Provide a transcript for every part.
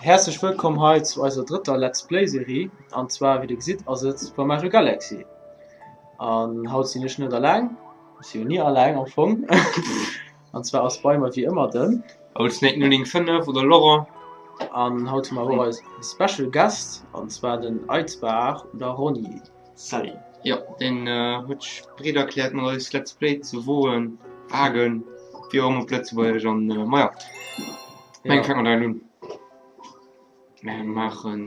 Häerzlech wëllkomm hei zu eiser drëtter Let's Play Serie an zwar wéi dir gesitt ass et Super Mario Galaxy an haut sinn ech net alleng, ech si jo ni alleng am Fong an zwar ass bei mer wéi ëmmer den Old Snake 095 oder Laurent. An haut hu mer och eis Special Guest an zwar den Aizbar oder Ronny. Salut. Jo, deen huet sech bereet erkläert mat eis Let's Play ze woen, wagen, wéi och ëmmer op Lëtzebuergesch an maja. Meng fänke mer direkt un. Mär maachen.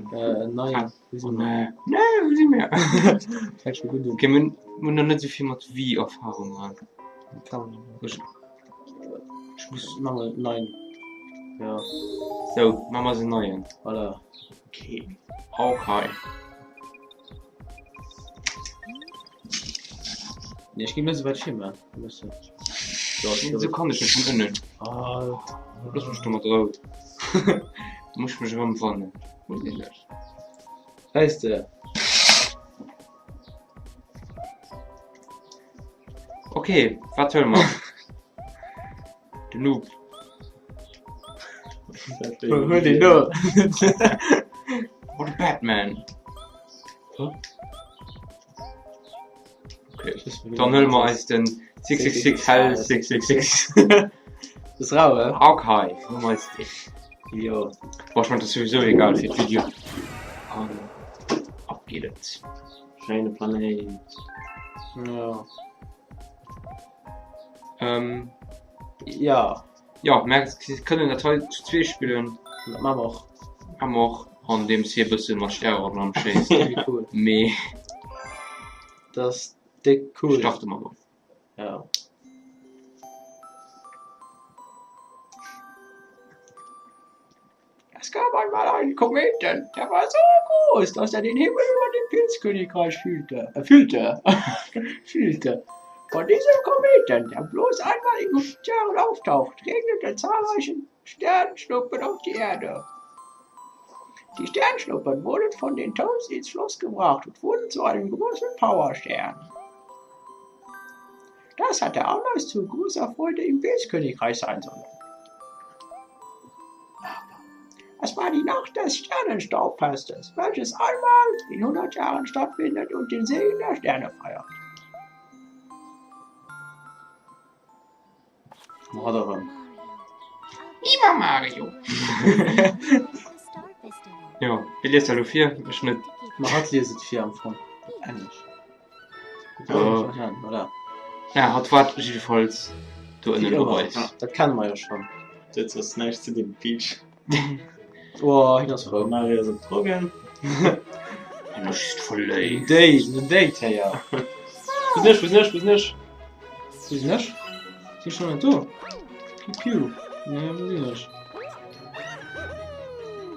Neien. Oh nee. Nee, wou si mir? Fänkt scho gutt un. Okay, mir hunn nach net esou vill mat Wii Erfahrung. Ech muss. Maache mer neien. Ja. Sou, maache mer se neien. Voilà. Okay. Okay. Nee, ech ginn net esou wäit vir, mä e bëssen. Sou kann ech net vun ënnen. Ah. Looss mech do mat Rou. Do muss ech mech erëmfannen. Wou sinn ech? Weess de. Okay, wat huele mer? Den Noob. Huel deen do. Oder Batman. Okay. Dann huele mer eis den 666 Hell 666. Das ist rau, hä? Okay, huele mer eis deen. Jo. Boah, ech mein, dat ass souwisou egal fir d'Video. An ab geet et. Schéine Planéit. Ja. Ähm, Ja. ja, mer kënnen dat hei zu zwee spillen. Dat maache mer och. Maache mer och, andeems hie e bësse mat Stäre ronderëm schéisst. Wéi cool. Mee Dat ass déck cool. starte mer mol. Ja. Es gab einmal einen Kometen, der war so groß, dass er den Himmel über dem Pilzkönigreich fühlte, äh, füllte. fühlte. Von diesem Kometen, der bloß einmal in 100 Jahren auftaucht, regnete zahlreiche Sternschnuppen auf die Erde. Die Sternschnuppen wurden von den Toads ins Schloss gebracht und wurden zu einem großen Powerstern. Das hatte Anlass zu großer Freude im Pilzkönigreich sein sollen. Aber es war die Nacht des Sternenstaubfestes, welches einmal in 100 Jahren stattfindet und den Segen der Sterne feiert. Mat erëm. Lieber Mario. Jo, wie liest dat elo vir? Ech net. Ma hatt liest et vir am Fong. Englesch. Ja, hatt waart jiddefalls do ënnen op eis. Dat kenne mer jo schonn. Du huet soss näischt ze dinn, Peach. Oh, hien ass frou. Mario ass op Drogen. Hien ass just verléift. Déi, den Date héier. Wou sinn ech, wou sinn ech, wou sinn ech? Wou sinn ech? Sinn ech nach net do? Piu piu. Nee, wou sinn ech?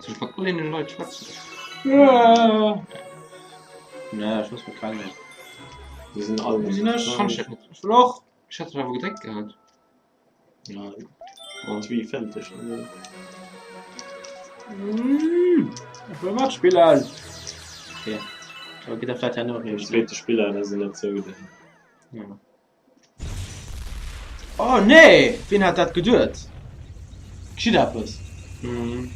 Soll ech mat all deenen Leit schwätzen? Ja. Nee, ech muss mir kennen. Die sind alle. Wo sinn ech? Kann ech dat net? Ech wëll och. Ech hat dat awer gedréckt gehat. Ja, wie fënnt dech. Mm, ech wëll matspillen. Okay. Aber geht der vielleicht ja noch Den zweite Spiller, das ist net sou den. Ja. Oh nee! Wien hat dat geduet? Geschitt eppes? Mhm.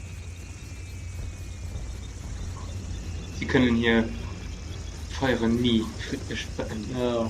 Sie kënnen hir Feieren ni friddlech beenden. Ja.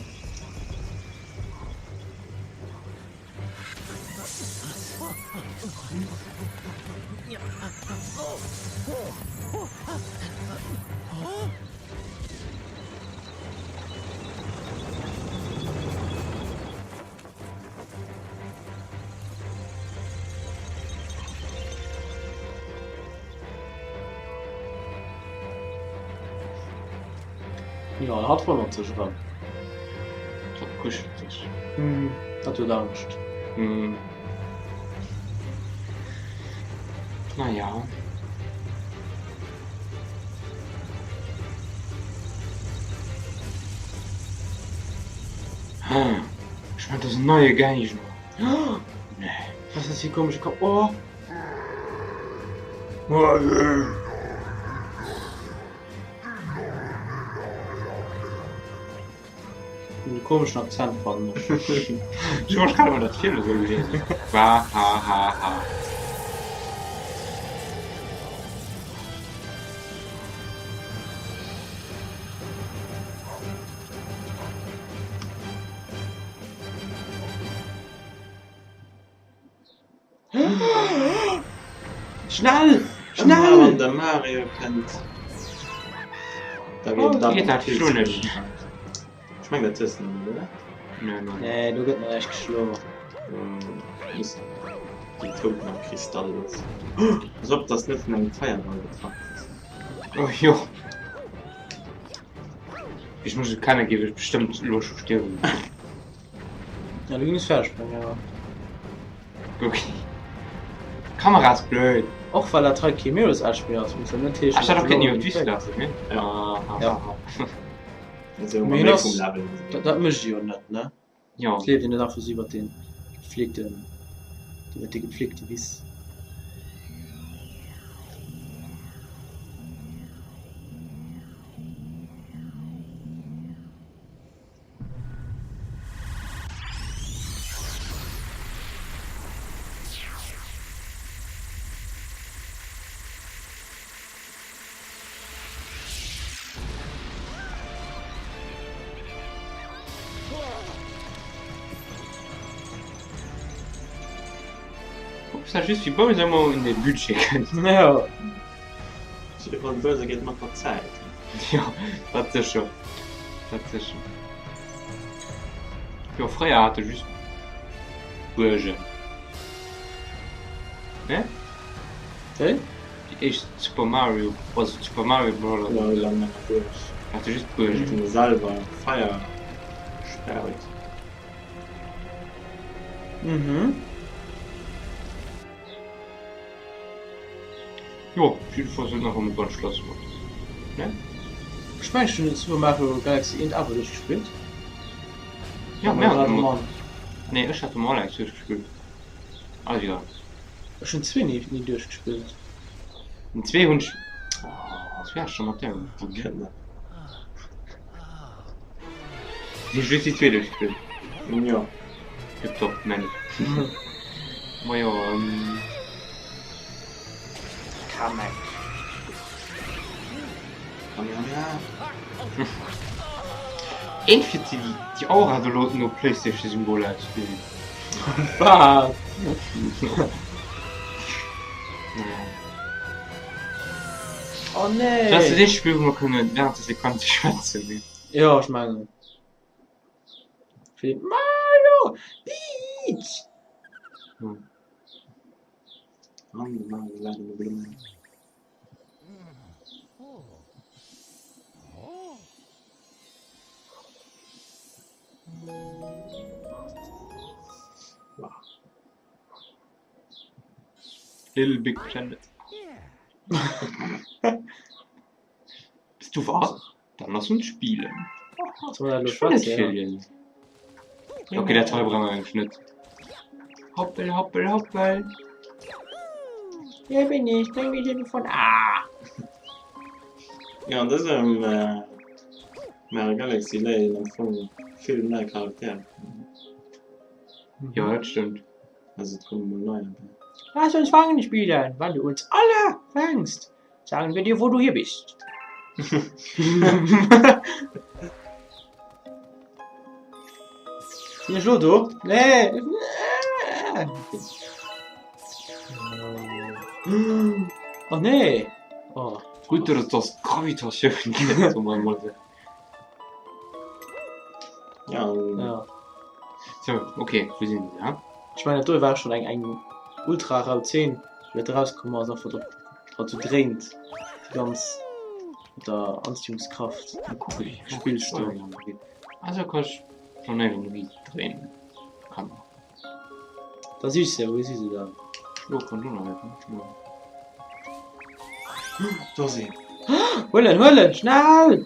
Jo, hatt wonnert sech erëm. Hatt kuschelt sech. Hm, hatt huet Angscht. Hm. Naja. Ech mengen, dat ass en neie Géigner. Nee. Was ass dat fir e komesche Kapp? Oh! En komeschen Akzent fannen ech. Ech wollt grad emol dat virlo esou liesen. Wa ha ha ha. Schnell! Ëmmer Schnell! wann de Mario kënnt, da geet Wéi geet dat? Schloen ech. Ech meng dat hues de net, oder? Nee, nee. Nee, do gëtt nach näischt geschloen. Muss déi Toten am Kristall loossen. Pass op, dass net vun engem Feierball getraff gëss. Oh jo. Ech muss et kennen, géif ech bestëmmt elo scho stierwen. Ja, du gings fäerdeg bréngen, ja. Okay. Kamera ass blöd. Och well dat hei kee Mirror's Edge méi ass, muss dat net heeschen, Ech hat och dass kéinten elo iwwer d'Wiss méi lafen, ne? Ja. Ja. Also Mee méi ass, vum Level. dat, dat mécht e jo net, ne? Jo. Et leeft een net einfach sou iwwer den gepflegten, iwwer déi gepflegte Wiss. Ups, dat just wéi Bowser emol in de Budget kënnt. Jo. Jiddefalls Bowser geet mat der Zäit. Jo, dat sécher. Dat sécher. Jo, fréier hat e just Buergen. Ne? Wéi? Déi éischt Super Mario, also Super Mario Brothers. Jo, lang enger Buerg. Hat e just Buergen. Huet en selwer Feier gespaut. Mhm. Jo, jiddefalls huet nach emol ganz schlass mat. Ne? Ech mengen ech hunn Super Mario Galaxy 1 awer duerchgespillt. Ja, War mir grad haten am emol. Mann. Nee, ech hat emol eng duerchgespillt. Also egal. Ech hunn 2 ni ni duerchgespillt. Den 2 hunn ech. Oh, 2 hat schon mat der Kënnt net. Si just déi 2 duerchgespillt. Jo. Tipptopp, menn ech. Ma jo, ähm. Kamek. Kamehameha. Eent fir déi déi Aura do lo no Playstation Symbol ausgesinn. Wat? Naja. Oh Dat ass dat nee! eenzegt Spill wou mer kënnen während der Sequenz schwätzen. Jo, ech mengen. Fir Mario! Peach! Hm. An de Mario läit an de Blummen. Wow. Little Big Planet. Bist du wach? Dann lass uns spielen. Soll man dat elo Ech wëll net schwätzen? Ja. virliesen. Okay, dat hei brauche mer eigentlich net. Hoppel, hoppel, hoppel. Hier bin ich, bring mich in von A. Ja, an dësem äh, Mario Galaxy léiert een am Fong vill nei Charaktere kennen. Ja, dat stëmmt. Also et komme mol neier bäi. Lass uns fangen spielen, wann du uns alle fängst. Sagen wir dir, wo du hier bist. Sinn ech lo do? Nee! Oh nee! Oh. Gutt, datt et das Gravitatioun gëtt, soe mer emol esou. Ja, an Ja. So, okay, wou sinn se, hä? Ech mengen dat do war schon eng eng ultra rau Zeen, wéi dat erauskomm ass, einfach dat wat sou dréint déi ganz mat der Anziehungskraft Kuck ich spillst du. Also kann ich schon irgendwie drehen. Kann. Da si se, wou si se dann? Jo, kann du noch helfen. do sinn. Huelen, huelen, schnell!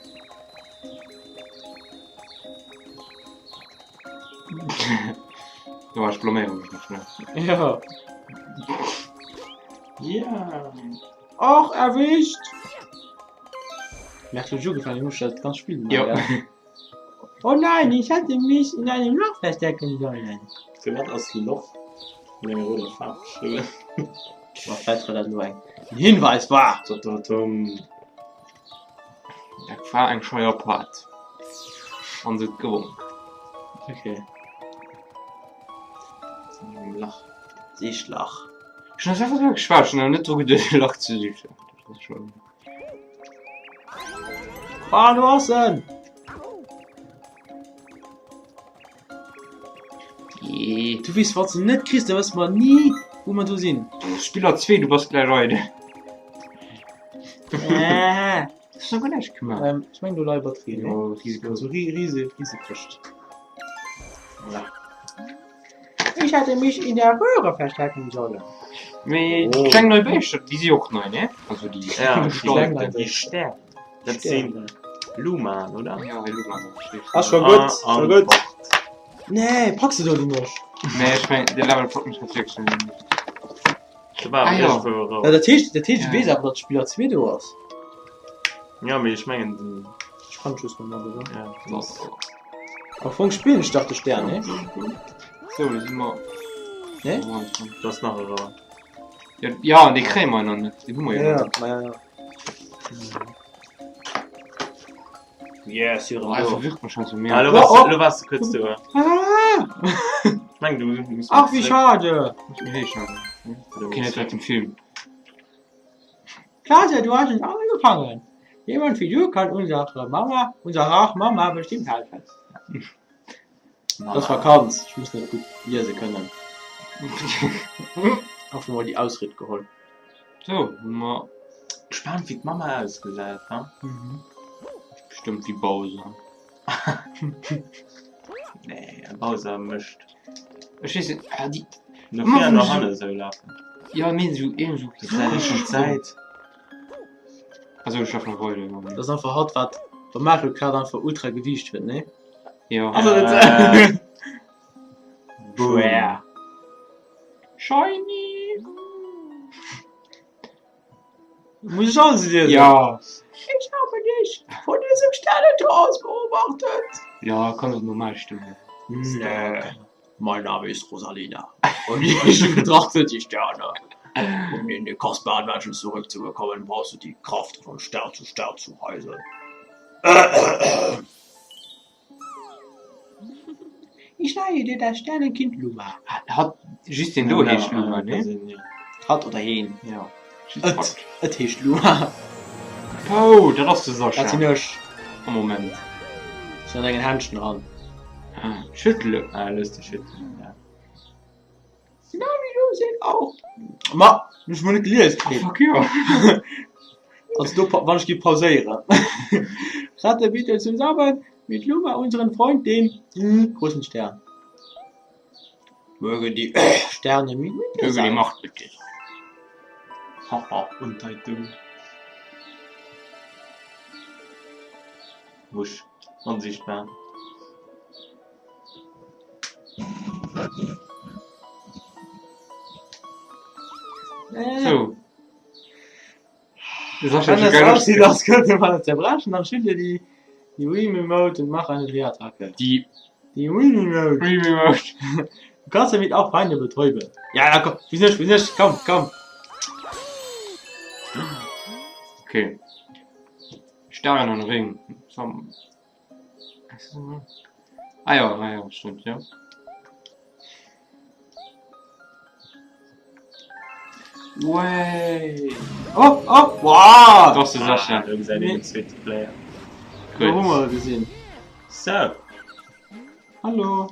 Jo, ech blaméiere mech nach schnell. Ja. Ja. Och, erwischt! Mir hat lo ugefaangen, hu dat ganz Spiel gemaach, Jo. gell? Oh nein, ich hätte mich in einem Loch verstecken sollen. Firwat ass Loch mat enger rouder Faarf geschriwwen? Boah, vläicht war dat elo eng en Hinweis war. Tatatam. Dat war eng scheier Paart. An se huet gewonn. Okay. Lach. Seechlach. Ech hunn einfach sou geschwat, ech hunn awer net dru geduecht e Lach ze sichen. Dat ass schon. Ah, do ass en! Jee. Du weess, wann s de net kriss, da wësse mer ni, wou mer do sinn. Spiller 2, du bass gläich eidel. Äh. Das ist noch gar nicht gemacht. Ähm, ich mein, du leih Batterie, ne? Jo, Risiko. So ri riese, riese Këscht. Voilà. Ich hätte mich in der Röhre verstecken sollen. Mee Oh. déi kleng nei Béischter, déi si och nei, ne? Also déi Ja, déi déi kleng nei Gestalten. Déi Stär. Dat sinn Lumaen, oder? Ja, hei Lumaen. Ass schon gutt, Ah, schon an gutt. Bord. Nee, pack se do déi nech. Nee, ech meng, de Level packt mech net wierklech. Da war Ah, ja. irgendwo Ja, raus. dat heescht, dat heescht, Ja. ich weess awer, datt Spiller 2 do ass. Ja, mee ech mengen den. Ich kann just noch mal, oder? Ja, Das. Am Fong spillen ech dach de Stern, ne? So, da si mer. Ne? Du hast nach e Rauer. Ja, ja, dee kréie mer nach net. Deen hu mer jo Ja, nach net. ja, ja, ja. Yes, hier Oh, do. verwirrt mech schon so Ah, lo mehr. warst Oh, oh. lo warst du kurz do. Ah! Ich meng, du musst Ach, wie schade. Muss mir héich haben. Okay, net direkt im Film. Klasse, du hast uns alle gefangen. Jemand wie du kann unsere Mama, unserer Mama bestimmt helfen. Das war Vakanz. Ich muss net gutt liese kënnen. Einfach mol déi Ausried geholl. So, hu mer Gespannt, wéi d'Mama ausgesäit, ne? bestimmt wéi Bowser. Nee, Bowser mécht Ech weess net, ah, déi. no Ëmmer vir an wann no ech hanne sou lafen. Ja, mee sou iergend sou Das war richtig Zäit. Also ech schaffen nach weider. Ja. Das ass einfach hatt, wat bei Mario Kart einfach ultra Gewiicht huet, ne? Ja. Also, Äh, dat. Buer. Shiny! Muss ich alles lesen? Ja. Ich habe dich von diesem Sternentor aus beobachtet. Ja, kann och normal Stëmme. Nee. Mein Name ist Rosalina. Und ich betrachte die Sterne. Um in die kostbaren Menschen zurückzubekommen, brauchst du die Kraft, von Stern zu Stern zu reisen. Ich leihe dir das Sternenkind Luma. Hat just den do heescht Luma, ne? Hat oder heen? Ja. Just Et, hat. et heescht Luma. Oh, dat ass de Sascha. Dat sinn ech. Am Moment. Ech an engen Händchen dran. Schüttele. Ah, looss dech schüttelen, ja. Genau wie du sehen auch. Ma, ech mol net gelies kritt. Fuck jo. Also do, wann ech gi pauséieren. Rette bitte zusammen mit Luma unseren Freund, den großen Stern. Mögen die Sterne mit mir Möge die sein. Macht mit dir sein. Haha, und dei dumm. Wusch, onsichtbar. So. De Sascha Wenn huet das scho geil aussieht, als könnte man es zerbrechen, dann schüttle die, die Wii Remote und mach eine Drehattacke. Die Die Wii Remote. Wii Remote. Du kannst damit auch Feinde betäuben. Ja, ja, komm, wieso nicht, wieso nicht, komm, komm. Okay. Stern an Ring. Sam Ah ja, ah ja, stimmt, ja. Way. Oh, oh, wow. Das ass de Sascha. Ah, do gesäit een den zweete Player. Do hu Gutt. mer e gesinn. So. Hallo.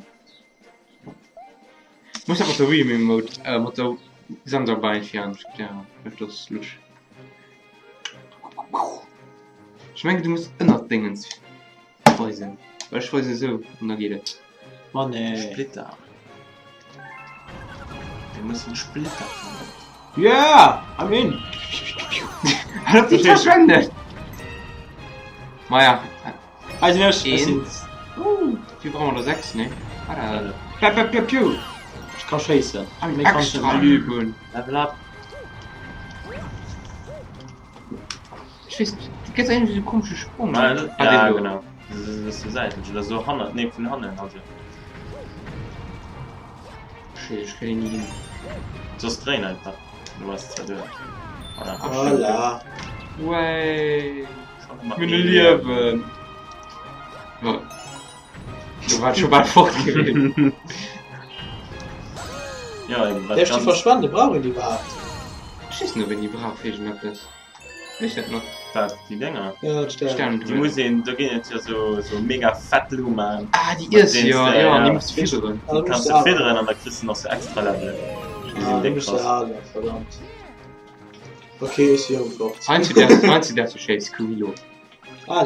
Muss dat mat der Wii Remote, äh, mat der Sensor bei fir anescht erklären. Vielleicht ass lusch. Ech mengen du muss ënnert Dingens weisen. Well ech weise sou an da geet et. Ma nee. Splitter. Wir müssen Splitter fangen. Yeah, I'm in. Hör op, déi ze verschwenden! Maja, Hei sinn ech. Ech sinn. Eent. Wéi brauche mer der 6, ne? Ah, da. Piu, piu, piu, piu. Ech ka schéissen. Méi kann ech net Extra maachen. Lüben. Level up. Ech weess net, du gëss iergendwéi sou komesche Sprong. Ah, dat, Ah, ja, deen do. genau. Das ist so säitlech oder so hannen, nee, vun hannen, also. Ech ech kréien ni hin. Soss dréin einfach. Du bass zwar duer. Voilà. Voilà. Way. Schon mat Mir Liewen. Ja. Du war schon bal fort gewesen. Ja, eben, wat Därf ich die ganz verschwende? Brauch ich die überhaupt? Ech weess net, ob een déi brauch fir iergendeppes. Weess dat nach? Wat, déi Dénger? Ja, d'Stern. Stern Déi muss een, do ginn et jo sou, sou mega fett Lumaen. Ah, déi Mat iess deenen jo, s de, jo, ja. déi muss de fidderen. Ah, Déi da kanns muss de de fidderen an da kriss de nach sou extra Levelen. Déi Ah, sinn da déck muss de krass. halen, verdammt. Okay, ech si erëm fort. Heiansdo däerfs, heiansdo däerfs du schéiss, Quirilo. Ah.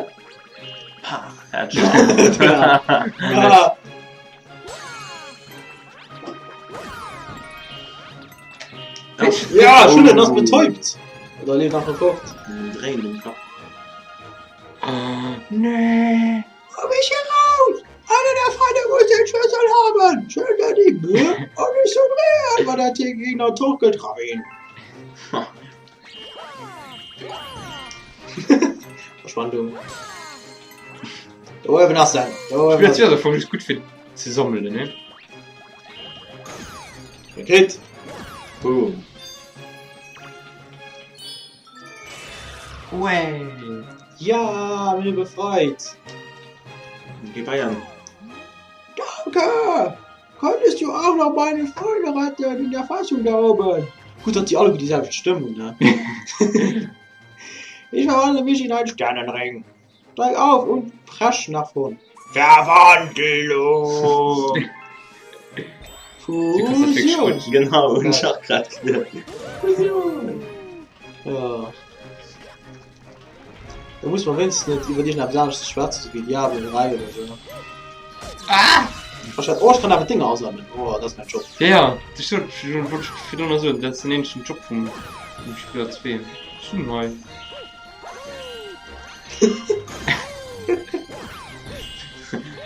Pah, Headshot. Ah. Ja, schon, den ass betäubt. Oder leeft einfach fort. Dréin den Kapp. Ah, nee. Komm ich hier raus! Einer der Feinde muss den Schlüssel haben! Schön, der die Böe und nicht so drehen, weil der Gegner torkelt rein. Verschwendung. Da uewen ass en. Da uewen ass en. Spiel ist gut fir ze sammelen, ne? Gekritt. Boom. Way. Ja, mir befreit. Geh Bayern. Danke! Könntest du auch noch meine Freunde retten in der Fassung da oben? Gut, datt déi alleguer déi selwecht Stëmm hunn, ne? Ich verwandle mich in einen Sternenring. Steig auf und presch nach vorn. Verwandlung! Fusion! Genau, hunn ech och grad geduet. Fusion! Ja. Da muss man wéinstens net iwwer iergendeppes anescht schwätzen, sou wéi Diablo 3 oder sou. Ah! Oh, ech oh, ech kann awer Dinger asammeln. Oh, dat ass mäin Job. Ja, ja, ech sot, wollt ech virdrun nach soen, dat ass den eenzegen Job vum, vum Spieler 2. Ech hunn hei.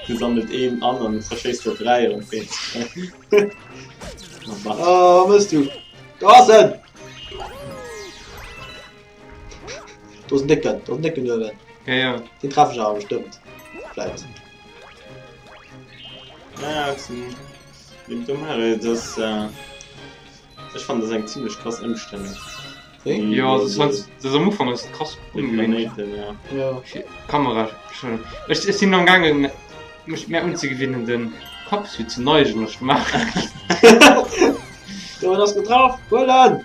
Du sammelt een an an verschéisst der 3 op een. Oh, wat mëss du? Do ass en! Do ass en Décken, do ass en Décken uewen. Ja, ja. Den treff ech awer bestëmmt. Vläit. Ja, zum dem do Mario, das, äh, ech fand das eng ziemlech krass Ëmstellung. Wéi? Jo, das ass, das ass am Ufank ass krass Déi ungewéinlech. Planeten, ja. Ja. Kamera schon. Ech, ech sinn am gaangen mech mehr unzegewinnen den Kapp sou ze neigen ech gemaach. Do en ass getraff! Huel en!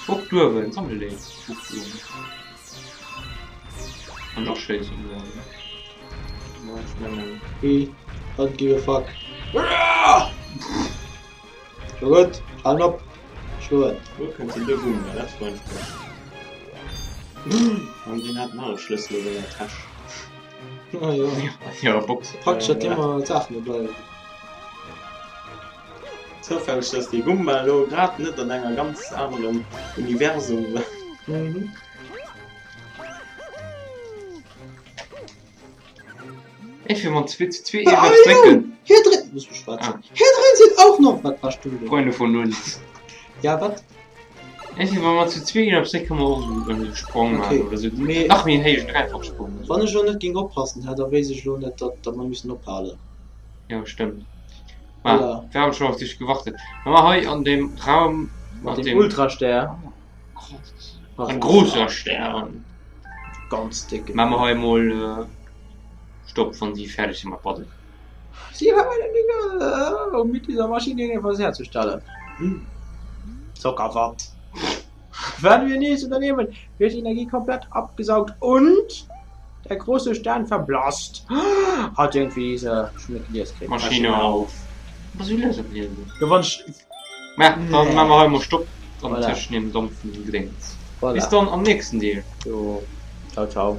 Och duerwen, sammel déi. Och duerwen. An och schéissen. Ja, ech mengen. We don't give a fuck. Scho gutt, halen op. Schloen. Wou kënnt den do Goomba? Dat froen ech mech. An deen hat nach e Schlëssel a senger Täsch. Ah, jo. Ja, Box. Praktesch, datt ëmmer d'Saachen dobäi hunn. Zoufälleg, dass dee Goomba elo grad net an enger ganz anerem Universum war. Mhm. Ech fir mat 2 zu 2 ah, drécken. Hier drin muss ich ah. Hier drin sind auch noch wat warst du denn? Freunde von uns. Ja wat? Ech fir mat zu 2 op 6 kann man och so en Sprong okay. machen oder so. Mee, Nach méi en héijen Dräifachsprong. Wann ech lo net ging oppassen hätt, da wéisst ech lo net, datt datt mer müssen ophalen. Ja stëmmt. Ah, Voilà. wir haben schon auf dich gewartet. Mach mal hei an dem Raum Mat mat dem Ultrastär. Ein großer Stern. Ganz dicken. Machen wir hei mol äh, Stopp, wann sie fertig sind mat Baddel. Sie haben eine Dinge, um mit dieser Maschine etwas herzustellen. Hm. Zuckerwatt. Wenn wir nichts unternehmen, wird die Energie komplett abgesaugt und der große Stern verblasst. Hat irgendwie diese Schmidt Maschine auf. Was will das lesen? Ja, wann ech Ma, dann machen wir hei mol Stopp an Voilà. tëschent dem Dampf und dem Gedéngs. Voilà. Bis dann am nächsten Deel. Jo. Ciao, ciao.